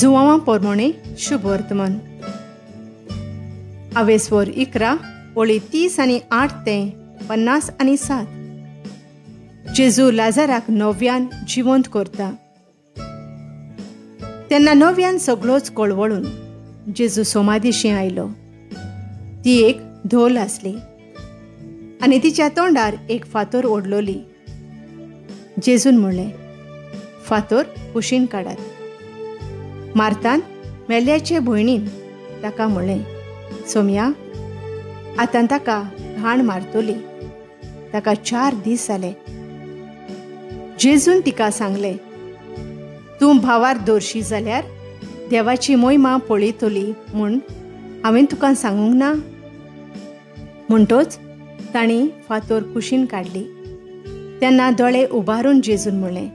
जुवांवा पोरमोणे शुभ वर्तमान. आवेस्वर 11 ओळी 30 आनी 8 ते 50 आनी 7. जेजू लाजाराक नव्यान जिवंत करता. तेन्ना नव्यान सगळोच कळवळून जेजू सोमादिशी आयलो. ती एक धोल आसली आनी तिच्या तोंडार एक फातोर ओडलोली. जेजून म्हणलें, फातोर कुशीन काडात. मार्तान मेल्ल्याचे भयणीन ताका म्हणलें, सोमया, आतां ताका घाण मारतली, ताका 4 दीस जाले. जेजून तिका सांगलें, तूं भावार दवरशी जाल्यार देवाची मोहिमा पळयतली म्हूण हांवें तुका सांगूंक ना. म्हणटोच तांणी फातोर कुशीन काडली. तेन्ना दोळे उबारून जेजून म्हणलें,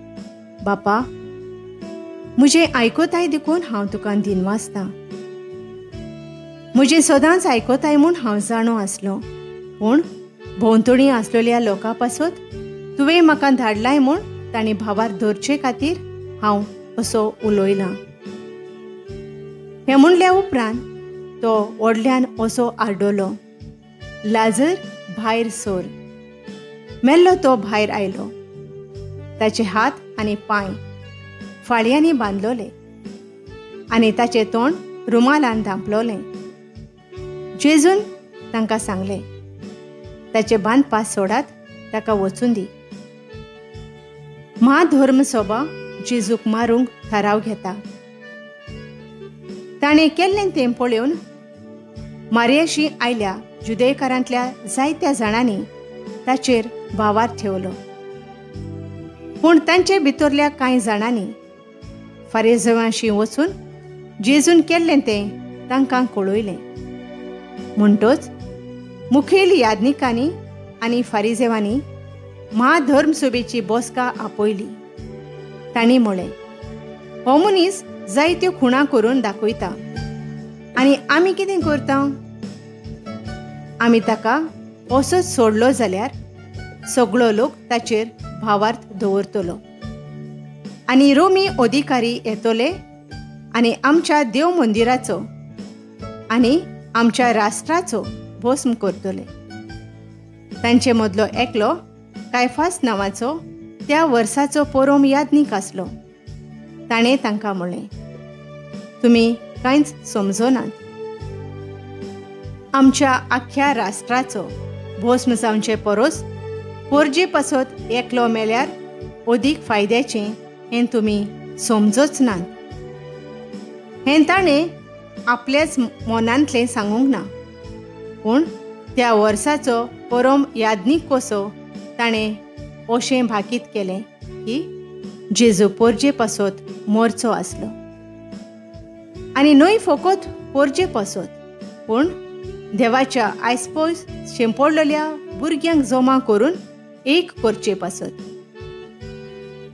बापा, म्हजें आयकोताय देखून हांव तुका दिनवासतां. म्हजें सदांच आयकोताय म्हूण हांव जाणो आसलो, पूण भोंवतणी आसलेल्या लोकां पासत तुवें म्हाका धाडलाय म्हूण तांणी भावार धरचे खातीर हांव असो उलयलां. हें म्हणल्या उपरांत तो व्हडल्यान असो आरडलो, लाजर भायर सर. मेल्लो तो भायर आयलो. ताचे हात आनी पांय फाळयांनी बांदलोले आनी ताचें तोंड रुमालान धांपलोलें. जेजून तांकां सांगलें, ताचे बांदपास सोडात, ताका वचून दी. म्हाधर्म सभा जेजूक मारूंक थाराव घेता. ताणें केल्लें तें पळोवन मारियाशी आयल्या जुदेकारांतल्या जायत्या जाणांनी ताचेर भावार ठेवलो. पूण तांचे भितरल्या कांय जाणांनी फारीजवांशी वचून जेजून केल्लें तें तांकां कळयलें. म्हणटोच मुखेल याज्ञिकांनी आनी फारीजेवांनी म्हाधर्म सभेची बसका आपयली. तांणी म्हळें, हो मनीस जायत्यो खुणा करून दाखयता आनी आमी कितें करता? आमी ताका असोच सोडलो जाल्यार सगळो लोक ताचेर भावार्थ दवरतलो आनी रोमी अधिकारी येतले आनी आमच्या देव मंदिराचो आनी आमच्या राष्ट्राचो भस्म करतले. तांचे मदलो एकलो कायफास नांवाचो त्या वर्साचो पोरोम याज्ञीक आसलो. ताणें तांकां म्हणलें, तुमी कांयच समजनात. आमच्या आख्ख्या राष्ट्राचो भस्म जावचे परस पोरजे पासत एकलो मेल्यार अदीक फायद्याचें हें तुमी समजोच नात. हें ताणें आपल्याच मनांतलें सांगूंक ना, पूण त्या वर्साचो परम याज्ञीक कसो ताणें अशें भाकीत केलें की जेजू पोरजे पासत मरचो आसलो. आनी न्हय फकत पोरजे पासत, पूण देवाच्या आयसपयस शेंपडलेल्या भुरग्यांक जमा करून एक करचे पासत.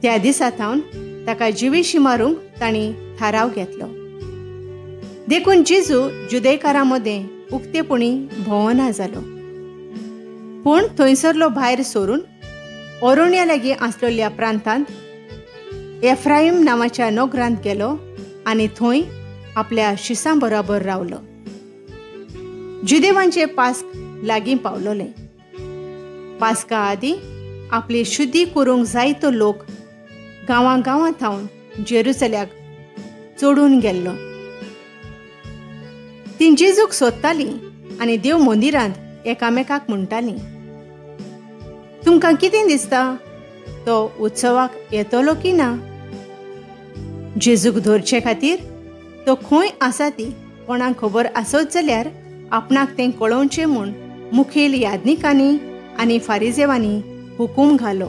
त्या दिसा थावन ताका जिवेशी मारूंक तांणी थाराव घेतलो. देखून जेजू जुदेकारां मदें उक्तेपणी भोंवना जालो, पूण थंयसरलो भायर सरून ओरोण्या लागीं आसलेल्या प्रांतांत एफ्राईम नांवाच्या नगरांत गेलो आनी थंय आपल्या शिसां बरोबर रावलो. जुदेवांचे पास्क लागीं पावलोलें. पास्का आदीं आपली शुद्धी करूंक जायतो लोक गांवां गांवां थावन जेरुसल्याक चडून गेल्लो. तीं जेजूक सोदतालीं आनी देव मंदिरांत एकामेकाक म्हणटालीं, तुमकां कितें दिसता, तो उत्सवाक येतलो की ना? जेजूक धरचे खातीर तो खंय आसा ती कोणाक खबर आसत जाल्यार आपणाक तें कळोवचें म्हूण मुखेल याज्ञिकांनी आनी फारीजेवांनी हुकूम घालो.